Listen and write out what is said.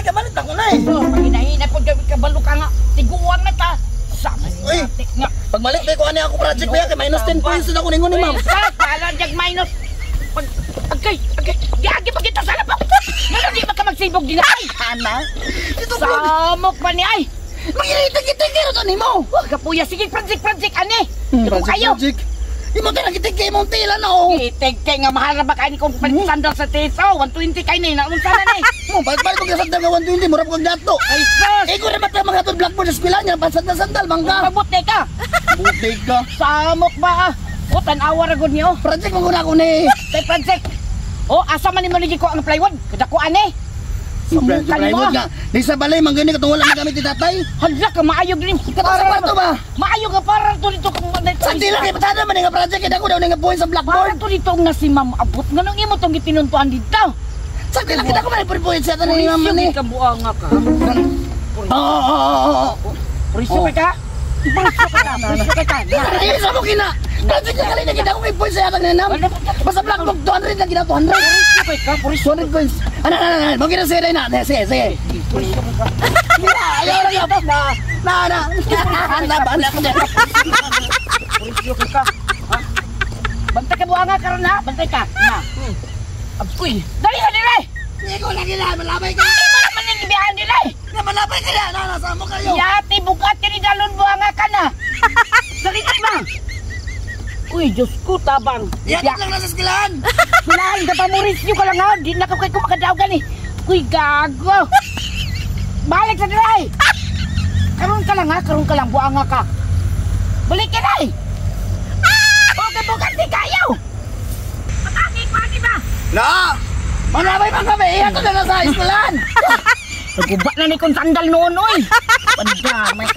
kamalit ako na eh. So, paginahina po gabi kabalo ka nga. Tiguan na ta. Sa Uy. nga. Pagmalit ba ko ani ako project ba kay minus 10 points na ako ningon ni ma'am. Sa pala jag minus. Pag agay, agay. Giagi pa kita sa lapok. Ngano di ba ka magsibog din ay? Ana. Ito bro. Samok pa ni ay. Magiritig-itig to nimo. Wah, kapuya sige project project ani. Dako kayo. Project. Imo tayo nagitig kay mong tila na oh. Itig kay nga mahal ra ba kay ni kung palit sandal sa teso, 120 kay ni naunsa na ni. Mo balik-balik kog sandal nga 120 mura kog dato. Ay sus. Eh ko ra ba mga atong blackboard sa eskwela niya pansandal sandal mangga. Mabuti ka. Buti ka. Samok ba ah? O tan-awa ra gud niyo. Project mo guna ako ni. Kay project. O asa man nimo ko ang plywood? Kadako ani. Samukan mo. Plywood nga. Di sa balay man gani katong wala magamit ni tatay. Hala ka maayo gid. Katong sa kwarto ba? Maayo nga para to dito kung Sa tila kay patada man nga project kay dako daw nga points sa Para blackboard. to dito nga si Ma'am Abot. Nganong imo tong gitinuntuan dito? Sa tila kita ko man points sa ni ma'am ni. Purisyo ka buanga ka. Oo oo oo. Purisyo Oh. ka ka. Purisyo ka ka. Purisyo ka ka. Ay, sa mo kina. Project na kalina kita ko kay points sa atang nanam. Basta blackboard 200 lang gina 200. Purisyo ka ka. Purisyo. 200 points. Ana ana ana, mo gina sige na. Sige sige. Purisyo ka ka. Ayaw lang yaw. Na na na. Na ba na. Purisyo ka ka. Ha? Bantay ka buanga karon ha. Bantay ka. Na. Abkoy. Dali ka dire. Hindi ko lagi na malabay ka. Imo naman ning gibihan dire. Na malabay ka na. Na nasa mo kayo. Yati bugat kini dalon buanga ka na. Dali ka ba? Uy, Diyos ko, tabang. Ihatid lang na sa eskwelahan. Kulahin ka pa mo, rescue ka lang ha. Di na ko kay kumakadaw gani. Uy, gago. Balik sa diray. Karon ka lang ha, karon ka lang, buanga ka. Balik ka na eh. Okay, bukat di kayo. Patagi ko, di ba? Na! Malabay man kami. Ihatid lang na sa eskwelahan. Naguba na ni kong sandal noon, oy. Pandamay.